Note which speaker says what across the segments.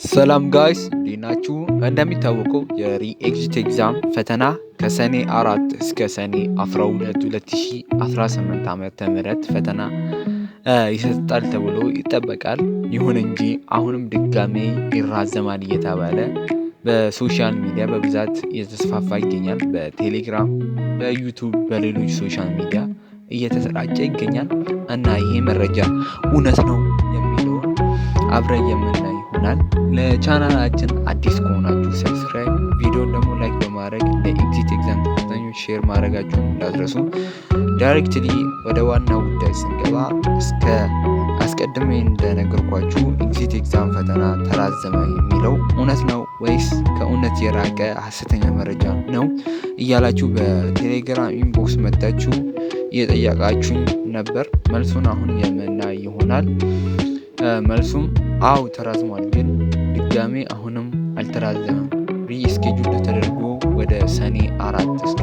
Speaker 1: ሰላም guys፣ እንዴት ናችሁ? እንደሚታወቀው የ re-exit exam ፈተና ከሰኔ 4 እስከ ሰኔ 12 2018 ዓመተ ምህረት ፈተና ይሰጣል ተብሎ ይጠበቃል። ይሁን እንጂ አሁንም ድጋሜ ይራዘማል እየተባለ በ social media በብዛት እየተስፋፋ ይገኛል። በቴሌግራም፣ በዩቱብ፣ በሌሎች social media እየተሰራጨ ይገኛል እና ይሄ መረጃ እውነት ነው የሚለውን አብረን የምናይ ይሆናል። ለቻናላችን አዲስ ከሆናችሁ subscribe፣ ቪዲዮን ደግሞ like በማድረግ ለ exit exam ተፈታኞች share ማድረጋችሁን እንዳትረሱ። Directly ወደ ዋናው ጉዳይ ስንገባ፣ እስከ አስቀድሜ እንደነገርኳችሁ exit exam ፈተና ተራዘመ የሚለው እውነት ነው ወይስ ከእውነት የራቀ ሀሰተኛ መረጃ ነው እያላችሁ በቴሌግራም inbox መጥታችሁ እየጠየቃችሁኝ ነበር። መልሱን አሁን የምናይ ይሆናል። መልሱም አው ተራዝሟል፣ ግን ድጋሜ አሁንም አልተራዘመም። Reschedule ተደርጎ ወደ ሰኔ 4 እስከ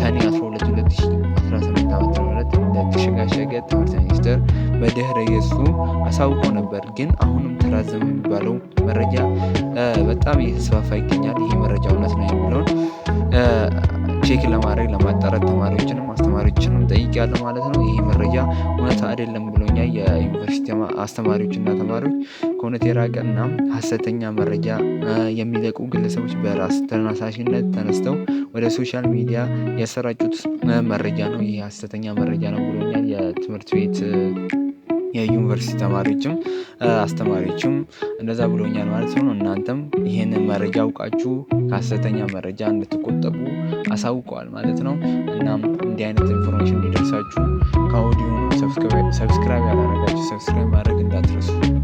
Speaker 1: ሰኔ 12 2018 ዓ.ም. እንደተሸጋሸገ ትምህርት ሚኒስቴር በድህረ ገጹ አሳውቆ ነበር። ግን አሁንም ተራዘመ የሚባለው መረጃ በጣም እየተስፋፋ ይገኛል። ይሄ መረጃ እውነት ነው የሚለውን check ለማድረግ፣ ለማጣራት ተማሪዎችንም አስተማሪዎችንም ጠይቄያለሁ ማለት ነው። ይሄ መረጃ እውነት አይደለም ብሎኛል። የዩኒቨርሲቲ አስተማሪዎች እና ተማሪዎች ከእውነት የራቀ እና ሀሰተኛ መረጃ የሚለቁ ግለሰቦች በራስ ተነሳሽነት ተነስተው ወደ social media ያሰራጩት መረጃ ነው። ይህ ሀሰተኛ መረጃ ነው ብሎኛል። የትምህርት ቤት የዩኒቨርሲቲ ተማሪዎችም አስተማሪዎችም እንደዛ ብሎኛል ማለት ነው። እናንተም ይህንን መረጃ አውቃችሁ ከሀሰተኛ መረጃ እንድትቆጠቡ አሳውቀዋል ማለት ነው። እናም እንዲህ አይነት information እንዲደርሳችሁ ከወዲሁኑ subscribe ያላረጋችሁ subscribe ማድረግ እንዳትረሱ።